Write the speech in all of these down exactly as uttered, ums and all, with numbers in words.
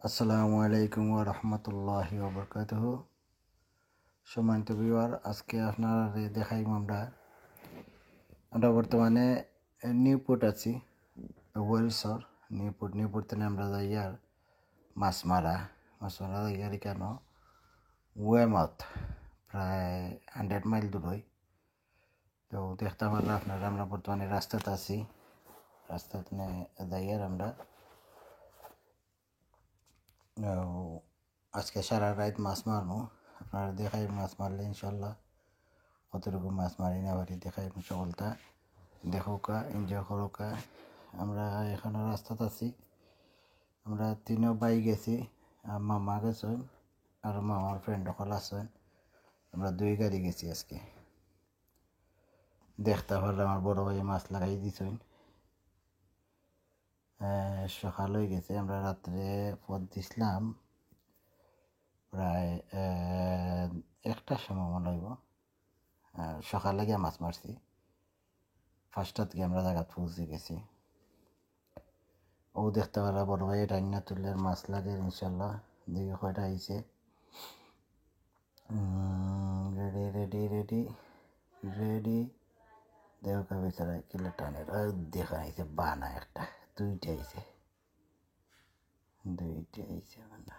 আসসালামু আলাইকুম ওয়া রাহমাতুল্লাহি ওয়া বারাকাতুহু। সম্মানিত ভিউয়ার, আজকে আপনারারে দেখাইমু আমরা, আমরা বর্তমানে নিউপোর্ট আছি, ওয়েলসর নিউপোর্ট। নিউপোর্ট থেকে আমরা যাইয়ার মাছ মারা, মাছ মারা যাইয়ার কেন ওয়েমাউথ, প্রায় হান্ড্রেড মাইল দূর হয়। তো দেখতা পাররা আপনারা, আমরা বর্তমানে রাস্তাত আছি, রাস্তাত নে যাইয়ার আমরা। তো আজকে সারা রাইত মাছ মারমু, আপনারারে দেখাই মাছ মারলে ইনশাল্লাহ কতটুকু মাছ মারি না পারি দেখাই সকলতা। দেখউক্কা, এনজয় করউক্কা। আমরা এখনো রাস্তাত আছি, আমরা তিনো ভাই গেছি, আর মামা গেছইন, আর মামার ফ্রেন্ড অকল আছইন, আমরা দুই গাড়ি গেছি আজকে। দেখতা পাররা আমার বড় ভাইয়ে মাছ লাগাই দিছইন। আহ, সকাল হয়ে গেছে, আমরা রাত্রে পথ দিছিলাম প্রায় আহ, একটার সময় মনে হইব। আহ, সকালে গিয়া মাছ মারছি, পাঁচটাত গিয়া আমরা জাগাত পৌঁছি গেছি। ও দেখতা পাররা বড় ভাইয়ে টাইনা তুলের মাছ লাগের ইনশাল্লাহ। দেখি কয়টা আইছে। Ready, ready, ready, ready. দেখউক্কা বিচারা কিলা টানের। ওই দেখো আইছে বানা একটা, দুইটা আইছে, দুইটা আইছে বানা।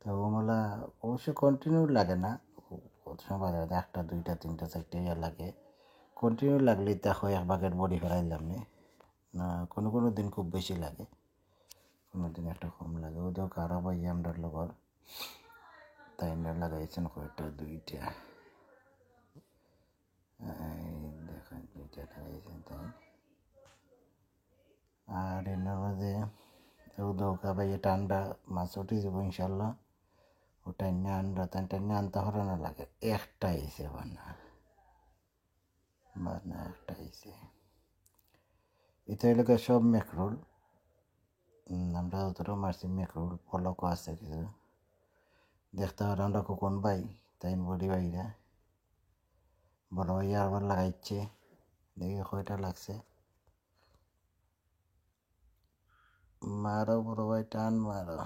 তো ওমলা অবশ্য কন্টিনিউ লাগে না, কত সময় বাদে বাদে একটা, দুইটা, তিনটা, চারটা ইয়া লাগে। কন্টিনিউ লাগলে তা হয় এক বাকেট বড়ি ফেলাইলাম নি। না, কোনো কোনো দিন খুব বেশি লাগে, কোনো দিন একটু কম লাগে। ও তো কারো ভাই আমরার লগর, তাইন লাগাইছইন কয়টা, দুইটা। এই দেখইন, দুইটা লাগাইছইন তাইন। আর এর মাঝে ও দেখউক্কা ভাইয়ে টানরা মাছ উঠি যাইব ইনশাল্লাহ। ও টাইনা আনরা, তাইন টাইনা আনতা পারা না লাগে। একটা আইছে বানা, বানা একটা আইছে। ইটা অইলো গিয়া সব ম্যাকরুল। উম, আমরা অতটা মারছি ম্যাকরুল, পলকও আছে কিছু। দেখতা পাররা আমরা খোকন ভাই, তাইন বড়ি ভাইরা। বড় ভাইয়ে আবার লাগাইছে, দেখি কয়টা লাগছে। মারো বড় ভাই, টান মারো।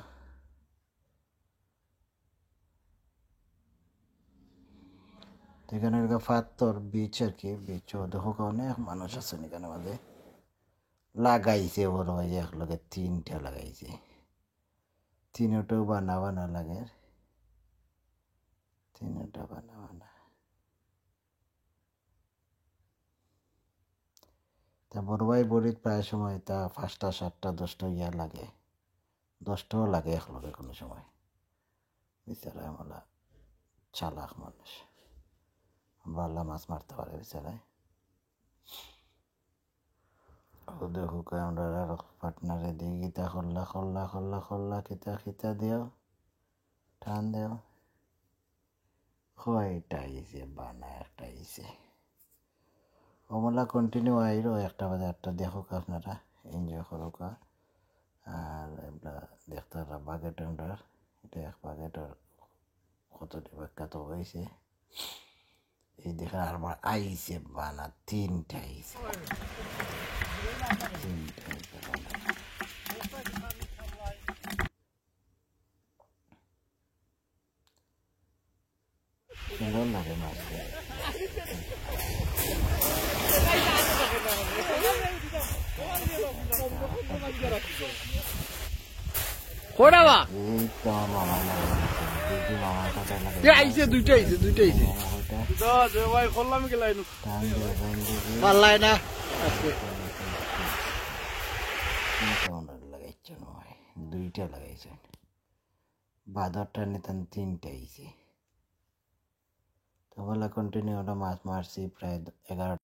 তো এখানে একটা পাথর বিচ আর কি, বিচ। ও দেখো, অনেক মানুষ আছইন এখানে মাঝে। লাগাইছে বড় ভাই, এক লগে তিনটা লাগাইছে। তিনটাও বানা বানা লাগে, তিনটা বানা বানা। তা বড় ভাই বড়িত প্রায় সময় তা পাঁচটা, সাতটা, দশটা ইয়া লাগে, দশটাও লাগে এক লগে কোনো সময়। বিচারা আমলা চালাক মানুষ, ভালা মাছ মারতা পারে বিচারায়। ও দেখউক্কা, আমরার আরো পার্টনারে দিয়া কিতা করলা, করলা, করলা, করলা, কিতা, কিতা দেও, টান দেও। কয়টা আইছে, বানা একটা আইছে। ওমলা কন্টিনিউ আইরো একটা বাদে একটা, দেখউক্কা আপনারা, এনজয় করউক্কা। আর আমরা দেখতা পাররা বাকেট আমরার, ইটা এক বাকেট, আর কতটি বাক্কা তো অইছে। এই দেখইন, আরবার আইছে বানা, তিনটা আইছে, তিনটা আইছে বানা। সুন্দর লাগে মাছ। কয়টা বা? এই তো আমার মামা লাগে, দেখি মামার কথা লাগে। এ আইছে, দুইটা আইছে, দুইটা আইছে। মামা ওইটা। যা, যে ভাই, করলাম কি লাইন? টান দিয়ে, টান দিয়ে। পাল্লায় না। আজকে। তিনটা মনে হয় লাগাইছে, নয়, দুইটা লাগাইছে। বাদরটা নিতাম তিনটা আইছে। তো বলে কন্টিনিউ আমরা মাছ মারছি প্রায় এগারো